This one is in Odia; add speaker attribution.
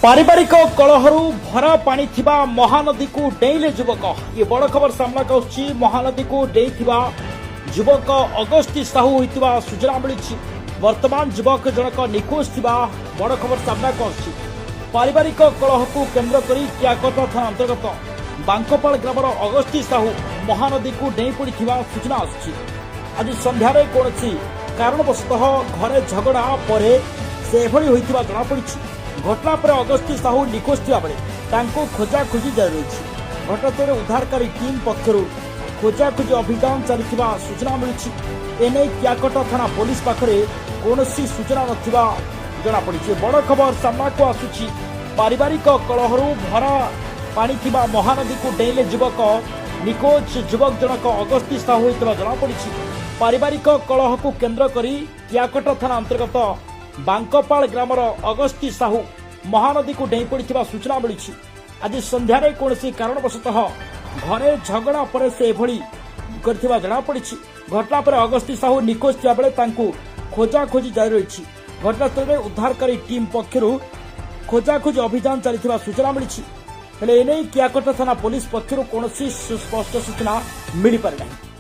Speaker 1: ପାରିବାରିକ କଳହରୁ ଭରା ପାଣି ଥିବା ମହାନଦୀକୁ ଡେଇଁଲେ ଯୁବକ। ଏ ବଡ଼ ଖବର ସାମ୍ନାକୁ ଆସୁଛି। ମହାନଦୀକୁ ଡେଇଁଥିବା ଯୁବକ ଅଗସ୍ତି ସାହୁ ହୋଇଥିବା ସୂଚନା ମିଳିଛି। ବର୍ତ୍ତମାନ ଯୁବକ ଜଣକ ନିଖୋଜ ଥିବା ବଡ଼ ଖବର ସାମ୍ନାକୁ ଆସୁଛି। ପାରିବାରିକ କଳହକୁ କେନ୍ଦ୍ର କରି କିଆକଟା ଥାନା ଅନ୍ତର୍ଗତ ବାଙ୍କପାଳ ଗ୍ରାମର ଅଗସ୍ତି ସାହୁ ମହାନଦୀକୁ ଡେଇଁ ପଡ଼ିଥିବା ସୂଚନା ଆସୁଛି। ଆଜି ସନ୍ଧ୍ୟାରେ କୌଣସି କାରଣବଶତଃ ଘରେ ଝଗଡ଼ା ପରେ ସେ ଏଭଳି ହୋଇଥିବା ଜଣାପଡ଼ିଛି। ଘଟଣା ପରେ ଅଗସ୍ତି ସାହୁ ନିଖୋଜ ଥିବାବେଳେ ତାଙ୍କୁ ଖୋଜାଖୋଜି ଜାରି ରହିଛି। ଘଟଣାସ୍ଥଳରେ ଉଦ୍ଧାରକାରୀ ଟିମ୍ ପକ୍ଷରୁ ଖୋଜାଖୋଜି ଅଭିଯାନ ଚାଲିଥିବା ସୂଚନା ମିଳିଛି। ଏନେଇ କିଆକଟା ଥାନା ପୋଲିସ ପାଖରେ କୌଣସି ସୂଚନା ନଥିବା ଜଣାପଡ଼ିଛି। ବଡ଼ ଖବର ସାମ୍ନାକୁ ଆସୁଛି। ପାରିବାରିକ କଳହରୁ ଭରା ପାଣି ଥିବା ମହାନଦୀକୁ ଡେଇଁଲେ ଯୁବକ। ନିଖୋଜ ଯୁବକ ଜଣକ ଅଗସ୍ତି ସାହୁ ହୋଇଥିବା ଜଣାପଡ଼ିଛି। ପାରିବାରିକ କଳହକୁ କେନ୍ଦ୍ର କରି କିଆକଟା ଥାନା ଅନ୍ତର୍ଗତ ବାଙ୍କପାଳ ଗ୍ରାମର ଅଗସ୍ତି ସାହୁ ମହାନଦୀକୁ ଡେଇଁ ପଡ଼ିଥିବା ସୂଚନା ମିଳିଛି। ଆଜି ସନ୍ଧ୍ୟାରେ କୌଣସି କାରଣବଶତଃ ଘରେ ଝଗଡ଼ା ପରେ ସେ ଏଭଳି କରିଥିବା ଜଣାପଡ଼ିଛି। ଘଟଣା ପରେ ଅଗସ୍ତି ସାହୁ ନିଖୋଜ ଥିବାବେଳେ ତାଙ୍କୁ ଖୋଜାଖୋଜି ଜାରି ରହିଛି। ଘଟଣାସ୍ଥଳରେ ଉଦ୍ଧାରକାରୀ ଟିମ୍ ପକ୍ଷରୁ ଖୋଜାଖୋଜି ଅଭିଯାନ ଚାଲିଥିବା ସୂଚନା ମିଳିଛି। ହେଲେ ଏନେଇ କିଆକଟା ଥାନା ପୋଲିସ ପକ୍ଷରୁ କୌଣସି ସ୍ପଷ୍ଟ ସୂଚନା ମିଳିପାରିନାହିଁ।